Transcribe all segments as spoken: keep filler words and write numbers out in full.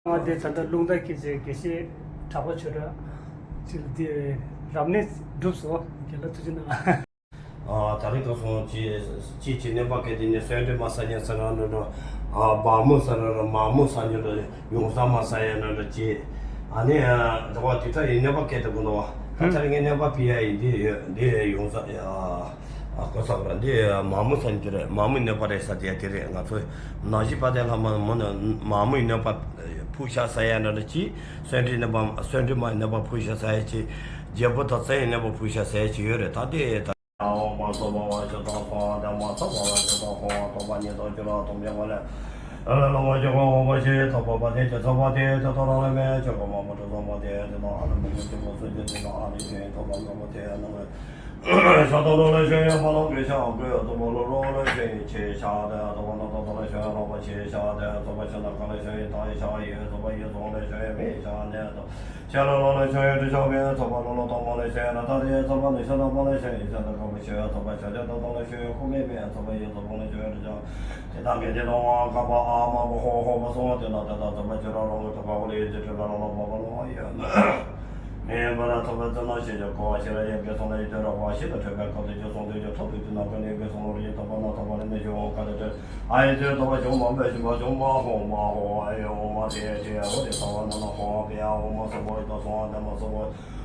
ང་དེ་ད་ལྟ་རླུང་རྟ་སྐད་ཆའི་དགེ་བཤེས་གྲགས་པ་ཆོས་གྲགས་ཅིག་དེ་རབ་གནས་གྲུབ་སོང་། རྒན་ལགས་ཐུགས་རྗེ་གནང་། ཨ། ད་རེས་ཁ་སང་ཅི་ཅི་ཅི་གནས་པ་སྐད་དེ་ནི་གསོན་འདྲེ་མ་ཟ་ཉན་ཟ་ར་འདྲ་འདྲ། ཨ། བ་མོ་ཟ་ར་ར་མ་མོ་ཟ་ཉན་འདྲ་ཡོང་ས་མ་ཟ་ཡ་འདྲ་འདྲ་ཅི། ཨ་ནི་ཨ་འདྲ་བ་དེ་ད་ཡིན་གནས་པ་སྐད་དེ་གོ་འདྲ་བ། ད་ཆ་རེ་ངས་གནས་པ་ཕི་ཡ་ཡིན་འདི་ཡོད་འདི་ཡོང་ས་ཡ། ཨ་གོ་ས་གོ་ར་འདི་མ་མོ་ཟ་ཉན་དེ་རེད། མ་མོ་གནས་པ་རེད་ཟ་དེ་ཡ་དེ་རེད། ང་ཚོ་ན་གཞི་པ་དེ་ལྷ་མ་མོ་ནི་མ་མོ་གནས་པ་ཕུག་ཤ་ཟ་ཡ་འདྲ་འདྲ་ཅི། གསོན་འདྲེ་གནས་པ་གསོན་འདྲེ་མ་གནས་པ་ཕུག་ཤ་ཟ་ཡ་ཅི། རྒྱལ་པོ་དང་རྩྭ་ཡི་གནས་པ་ཕུག་ཤ་ཟ་ཡ་ཅི་ཡོད་རེད། ད་དེ་ད། ཨོ་མ་སོ་མ་བ་ཤ་ཏོ་ཧོ་ཏ་མ་སོ་མ་བ་ཤ་ཏོ་ཧོ་ཏོ་པ་ཉི་ཏོ་ཅི་ར་ཏོ་མྱ་མ་ལེ། ཨ་ལ་ལ་མ་ཅོ་ག་ཧོ་པ་ཤེ་ཐོ་པ་པ་ཏེ་ཅ་ཚ་པ་ཏེ་ཏེ་ཏོ་ར་ལ་མེ་ཅོ་ག་མ་མ་ཏོ་ཚོ་མ་ཏེ་ཏེ་ཏོ་ཨ་ལ་མ་ཅོ་ཅོ་མ་སོ་ཅེ་ཏེ་ཏོ་ཨ་ལི་ཤེ་ཐོ་པ་ལ་མ་ཏེ་ཨ་ལ་མ། ཤ་ཏོ་ལོ་ལ་ཤེ་ཡ་པ་ལོ་གེ་ཤ་གེ་ཏོ་པ་ལོ་རོ་ལ་ཤེ་ཆེ་ཤ་ཏེ་ཏོ་པ་ན་ཏོ་ཏོ་ལ་ཤེ་རོ་པ་ཆེ་ཤ་ཏེ་ཏོ་པ་ཤ་ན་ཀ་ལ་ཤེ་ཏ་ཡ་ཤ་ཡེ་ཏོ་པ་ཡེ་ཏོ་ལ་ཤེ་མེ་ཤ་ནེ་ཏོ། ཤ་ལ་ལ་ལ་ཤ་ཡ་དྲི་ཤ་མེ་ཚོ་པ་ལོ་ལོ་ཏོ་མ་ལ་ཤ་ཡ་ན་ད་རེ་ཚོ་པ་ནི་ཤ་ན་པ་ལ་ཤ་ཡ་ཤ་ན་ཀ་པ་ཤ་ཡ་ཚོ་པ་ཤ་ཡ་ཏོ་ཏོ་ལ་ཤ་ཡ་ཁུ་མེ་མེ་ཚོ་པ་ཡ་ཚོ་པ་ལ་ཤ་ཡ་དྲི་ཤ་དེ་དག་གི་དེ་དང་བ་ཀ་པ་ཨ་མ་པ་ཧོ་ཧོ་པ་སོང་བ་དེ་ན་དེ་དག་ཚོ་པ་ཅི་ར་རོ་ལོ་ཏོ་པ་ཧོ་ལེ་ཡ་ཅི་ཏྲི་ལ་རོ་ལོ་པ་པ་ལོ་ཡ་ན་མེ་པ་ར་ཚོ་པ་ཙི་ན་ཤེ་ཡ་ཀོ་བ་ཤེ་ར་ཡ་གེ་སོང་ལ་ཡ་དེ་ར་བ་ཤེ་ད་ཁྲེ་པ་ཀ་དེ་ཅི་སོང་དེ་ཅི་ཐོ་དེ་ཅི་ན་ཀ་ནེ་གེ་སོང་ལོ་རེ་ཡ་ཏོ་པ་ན་ཏོ་པ་ལེ་ནེ་ཤོ་ཀ་དེ་ཏྲེ། ཨ་ཡེ་ཙེ་ཏོ་བ་ཞོ་མ་བེ་ཞི་མ་ཞོ་མ་ཧོ་མ་ཧོ་ཨ་ཡེ་ཧོ་མ་ཏེ་ཡ་ཅེ་ཡ་ཧོ་ཏེ་ཏ་བ་ན་ན་ཧོ་ཨ་པེ་ཡ་ཧོ་མ་སོ་བ་ཡེ་ཏོ་སོ་ཨ་ཏ་མ་སོ་བ་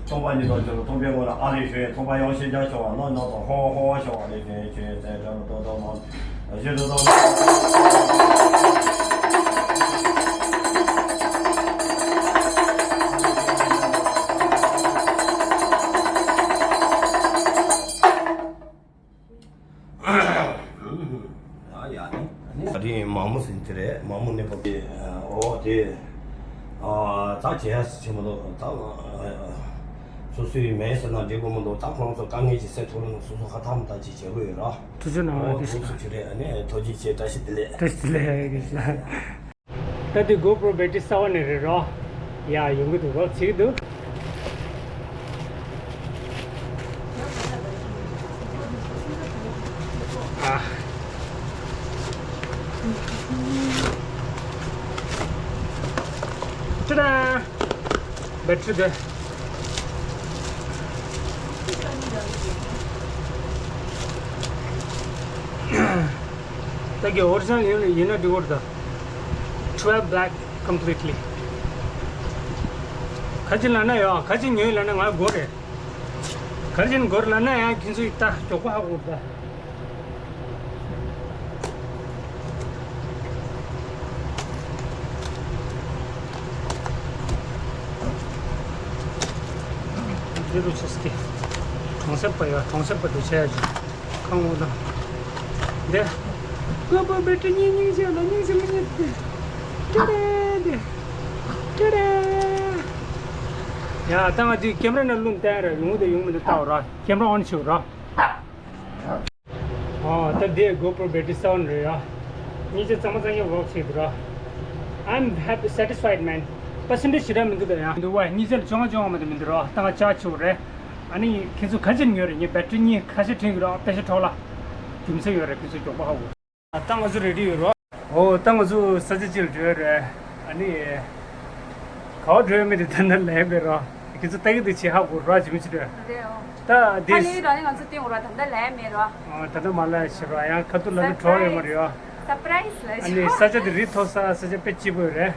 ཐོང་པ་ཉི་ཏོ་ཅོ་ཐོང་པེ་ངོ་ན་ཨ་རེ་ཞོ་ཡེ་ཐོང་པ་ཡང་ཤེ་ཇ་ཤོ་ཨ་ནོ་ནོ་ཏོ་ཧོ་ཧོ་ཤོ་ཨ་རེ་ཞོ་ཡེ་ཅེ་ཙེ་ཏ་མ་ཏོ་ཏོ་མ་ཞེ་ཏོ་ཏོ། ཨ་ཡ་ནི། ད་རིང་མ་མོ་ཟིན་དེ་རེད། མ་མོ་གནས་པ་དེ། ཨོ་དེ། ཨ་ད་བྱེད་ཡ་ཆེ་མ་འདུག་ད་སོ་སོའི་མེད་ཟེར་ན་འགྲིག་གི་མི་འདུག་ད་ཁོང་ཚོ་དཀའ་ངལ་ཅིག་སེལ་ཐུབ་ན་སོ་སོ་ཧ་ཐག་མ་ཐག་ཅིག་བྱེད་དགོས་ཡོད་ར། ཐུགས་རྗེ་གནང་། ཨོ་ཐུགས་རྗེ་ཆེ་རེད། ཨ་ནི་ཐུགས་རྗེ་ཆེ། བཀྲ་ཤིས་བདེ་ལེགས། བཀྲ་ཤིས་བདེ་ལེགས། ད་དེ་གོ་པྲོ་བེ་ཊི་རི་གསར་པ་ནས་རེད་རོ། ཡ་ཡོང་གི་འདུག་རོ། བྱེད་ཀྱི་འདུག་ཨ། ཏྲ་ཌ། བེ་ཊི་རི་དེ། ད་གི་ཨོ་རི་ཇི་ནལ་ཡིན་ཡིན་ན་འགྲིག་གི་རེད་ད། Twelve black completely། ག་ཅི་ལབ་ན་ཡོད། ག་ཅི་ཉོས་ལབ་ན་ང་དགོས་རེད། ག་ཅི་དགོས་ལབ་ན་ཡང་ཁྱེད་ཚོས་ད་མགྱོགས་པོ་ཧ་གོ་ད། འདི་རུ་ཆེ་སྐྱེ། གྲོང་གསེབ་པ་ཡོད། གྲོང་གསེབ་པ་དེ་ཆེ་ཡ་ཅིག་ཁང་འོག་དང་། འདི། ཀོ་པོ་བེ་ཊི་རི་གཉིས་སྙིང་རྗེ་ལ་སྙིང་རྗེ་མི་རྙེད་དེ། ཏེ་རེ་འདི། ཏེ་རེ། ཡ་ད་ང་འདི་ཀེམ་ར་ནང་བླུགས་བསྟན་ར་ཡོང་གི་འདུག་ཡོང་མི་འདུག་ལྟ་འོ་ར། ཀེམ་ར་ཨོན་བྱེད་འོ་ར། ཨོ་ད་འདི་གོ་པྲོ་བེ་ཊི་རི་སེ་ཝེན་རེད་ཡ། སྙིང་རྗེ་གཙང་མ་གཙང་རྐྱང་ཝོག་བྱེད་འདུག་ར། I'm happy, satisfied, man. པར་སེན་ཊེ་ཇི་ཞེ་དྲག་མི་འདུག་ད་ཡ། འདུག་བ། སྙིང་རྗེ་ལ་བཅོ་ལྔ་བཅོ་ལྔ་མ་གཏོགས་མི་འདུག་ར། ད་ང་ཅག་ཆུ་རེད། ཨ་ནི་ཁྱེད་ཚོ་ག་ཅིར་ཉོས་རེད། ངས་བེ་ཊི་རི་གཉིས་ཁ་ཤས་བྲིས་ཡོད་ར། པེ་ཤ་འཕྲོག་ལ། རྒྱུ་མཚན་ཡོད་རེད། ཁྱེད་ཚོ་མགྱོགས་པོ་ཧ་གོ། ད་ང་ཚོ་རེ་ཌི་ཡོད་རོ། ཨོ་ད་ང་ཚོ་ས་ཆ་གཅིག་ལ་འགྲོ་ཡ་རེད། ཨ་ནི་ག་པར་འགྲོ་ཡ་མེད་དེ་ད་ནི་ལས་མེད་རོ། ཁྱེད་ཚོ་ལྟ་གི་འདུག་ཅེས་ཧ་གོ་རོ། ཇི་མི་ཅི་འགྲོ། རེད་ཨོ། ད་ཧ་ལས་འདི་ར་ནི་ང་ཚོ་སྟེང་འོ་ར་ད་ལྟ་ལས་མེད་རོ། ཨོ་ད་ལྟ་མ་ལས་ཤི་རོ། ཡང་ཁ་ཐུག་ལ་ནི་གྲོགས་ཡོད་མ་རེད་ཨོ། སར་པ་རའི་སི་ལ་ཨ་ནི་ཤོག་ས་ཆ་དེ་རི་མཐོ་ས་ས་ཆ་དཔེ་སྐྱིད་པོ་ཡོད་རེད།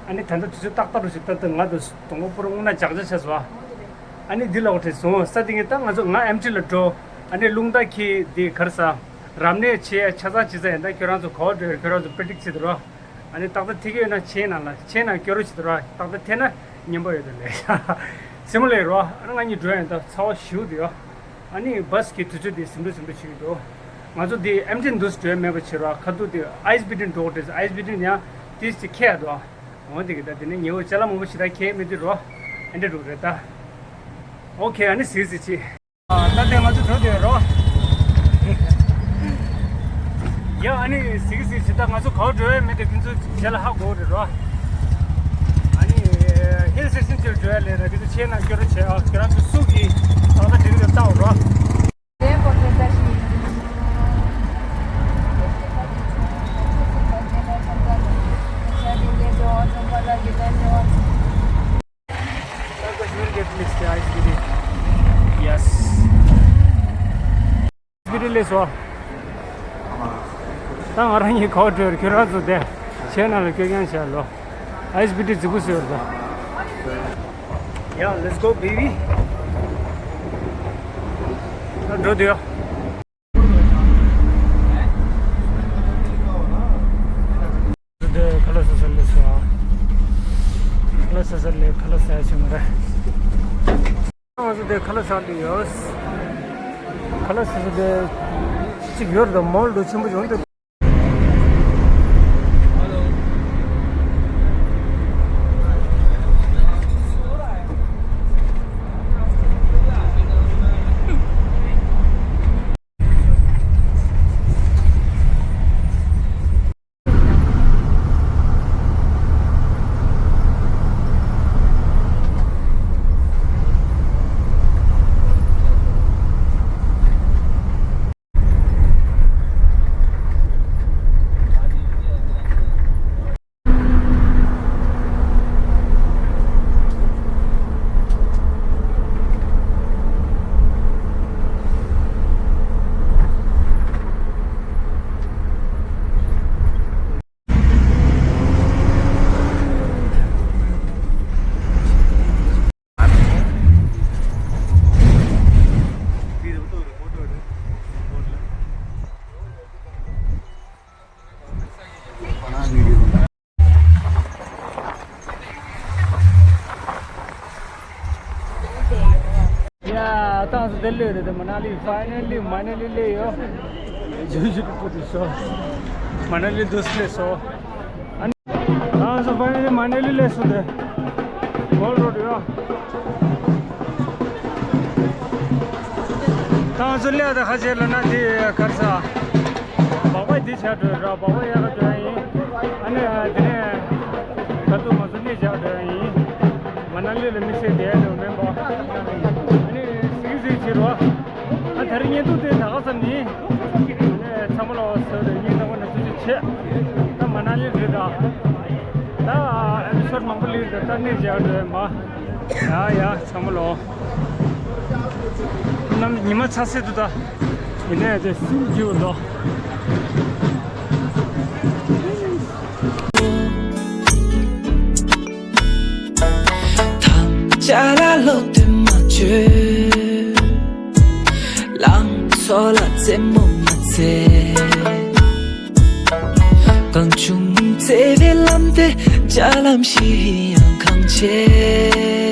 ཨ་ནི་ད་ལྟ་དུས་ཚོད་ཏག་ཏག་རུ་ཞིག་ད་ལྟ་ང་དང་སྡོང་པོ་པོ་རུ་སྔོན་ན་ཇག་ཇག་བྱས་སོ། ཨ་ནི་འདི་ལ་འོ་དེ་སོང་ས་དེ་ངས་ད་ང་ཚོ་ང་ཨེམ་ཊི་ལ་འགྲོ། ཨ་ནི་རླུང་རྟ་ཁྱེར་དེ་གར་ས། རབ་གནས་བྱས་ཆ་ཚང་བྱེད་ས་ཡིན། ད་ཁྱོད་རང་ཚོ་ག་པར་འགྲོ་ཡོད། ཁྱོད་རང་ཚོ་པི་རི་ཌིག་བྱེད་དུ་རོ། ཨ་ནི་ཏག་ཏག་ཐིག་ཡོད་ན་ཆེན་ནང་ལ་ཆེན་ནང་སྐྱོ་རོ་བྱེད་དུ་རོ། ཏག་ཏག་ཐེ་ན་སྙན་པོ་ཡོད་དུ་ལས། སེ་མོ་ལས་རོ། ཨ་ནི་ང་གཉིས་འགྲོ་ཡོད། ད་ཚ་བ་ཞེ་པོ་འདུག་ཡོ། ཨ་ནི་བྷ་སི་གི་དུས་ཚོད་དེ་ཟིན་འགྲོ་ཟིན་འགྲོ་བྱེད་ཀྱི་འདུག་ང་ཚོ་དེ་ཨེམ་ཊི་འདུག་འགྲོ་ཡ་མེད་པ་བྱེད་རོ། ཁ་ཐུག་དེ་ཨའི་སི་བི་ཊི་འགྲོ་དགོས་རེད། ཨའི་སི་བི་ཊི་ཡང་དེ་ཅིག་ཁྱེར་ཡ་འདུག་འོ་དེ་གི་ད་དེ་ནས་ཉེ་བོ་ཅ་ལག་མང་པོ་ཞིག་ད་ཁྱེར་མེད་དུས་རོ། ཨེ་འདྲ་འགྲོ་རེད་ད། ཨོ་ཁེ། ཨ་ནི་གཟིགས་གཟིགས་ཅིག་ད་ལྟ་ང་ཚོ་འགྲོ་བསྡད་རོ། ཡ་ཨ་ནི་གཟིགས་གཟིགས་བྱེད། ད་ང་ཚོ་ག་པར་འགྲོ་ཡ་མེད་དེ་ཁྱེད་ཚོ་རྗེས་ལ་ཧ་གོ་རེད་རོ། ཨ་ནི་ཧིལ་སི་ཊེ་ཤན་ཅིག་འགྲོ་ཡ་ལས་ར། ཁྱེད་ཚོ་ཆེ་ན་སྐྱོ་རོ་བྱེད་ཨ། ཁྱེད་རང་ཚོ་སུ་གི་ད་ལྟ་འགྲིག་རེད་ལྟ་འོ་རོ། དེ་ཀོ་ཐེ་ད་ཤི། ཆ་དེ་ངས་འགྲོ་བ་ཚོང་པ་ལ་གི་ད་ནི། Yes. སི་པི་ཊི་སླེབས་སོང་། ད་ང་རང་གཉིས་ག་པར་འགྲོ། ཁྱོད་རང་ཚོ་དེ་ཆེ་ནང་ལ་སྐྱོད་རྐྱང་བྱས་ལོ། ཨའི་སི་པི་ཊི་རྫིག་པོ་བཟོས་ཡོད་རེད་ད། Yeah, let's go, baby. ད་འགྲོ་དུས། འདི་ཁ་ལག་ཟ་ས་སླེབས་སོང་། ཁ་ལག་ཟ་ས་སླེབས། ཁ་ལག་ཟ་ཡ་བྱུང་བ་རེད། ང་ཚོ་འདི་ཁ་ལག་ཟ་འདི་ཡོད། ཁ་ལག་ཟ་ས་འདི་གཅིག་ཡོད་རེད། མོལ་འདྲ་ཆེན་པོ་བྱུང་འདུག། ཡ། ཏང་སི་ལྡི་ལི་རེད། དེ་མ་ན་ལི། ཕའི་ནལ་ལི་མ་ན་ལི་སླེབས་ཡོད། ཇུ་ཇུ་ཏུ་ཏུ་ཤོ། མ་ན་ལི་འདུག་སེ་སླེབས་སོང་། ཨ་ནི་ཏང་སི་ཕའི་ནལ་ལི་མ་ན་ལི་སླེབས་སོང་། དེ་གོལ་རོ་ཌི་ཡོད། ཏང་སི་སླེབས་ད་ཁ་ཤས་ལ་ན་དེ་གར་ས། སྦག་སྦག་འདི་བྱ་འགྲོ་ར། སྦག་སྦག་གཡར་ག་འགྲོ་ཡ་ཡིན། ཨ་ནི་དེ་ནས་ད་དུང་ང་ཚོ་གནས་བྱ་འགྲོ་ཡ་ཡིན། མ་ན་ལི་ལ་དམིགས་བསལ་བསྡད་ཡ་འདུག་མེན་པ། ཨ་ནི་གཟིགས་གཟིགས་བྱེད་རོགས། ཨ་ད་རིང་བརྙན་ཐུང་དེ་ད་ག་ཙམ་ཡིན། ཨ་ནི་ཚང་མ་ལ་འོ་ཟེར་བའི་སྙིང་ཐག་པ་ནས་ཐུགས་རྗེ་ཆེ། ད་མ་ན་ལི་རེད་ད། ད་ཨེ་པི་སོ་ཌི་མང་པོ་སླེབས་ད། ད་གནས་བྱ་འགྲོ་ཡ་མ། ཡ་ཡ་ཚང་མ་ལོ། གནམ་ཉི་མ་ཚ་སེ་འདུག་ད། ཡིན་ནའི་དེ་སིམ་རྒྱུ་ལོ། ཐམས་ཅད་ལ་བློ་མཐུན་མ་བྱོས། ལང་ཚོ་ལ་རྩེད་མོ་མ་རྩེ། གང་བྱུང་བརྩེ་བའི་ལམ་དེ་འཇའ་ལམ་བཞིན་ཡང་གང་ཆེ།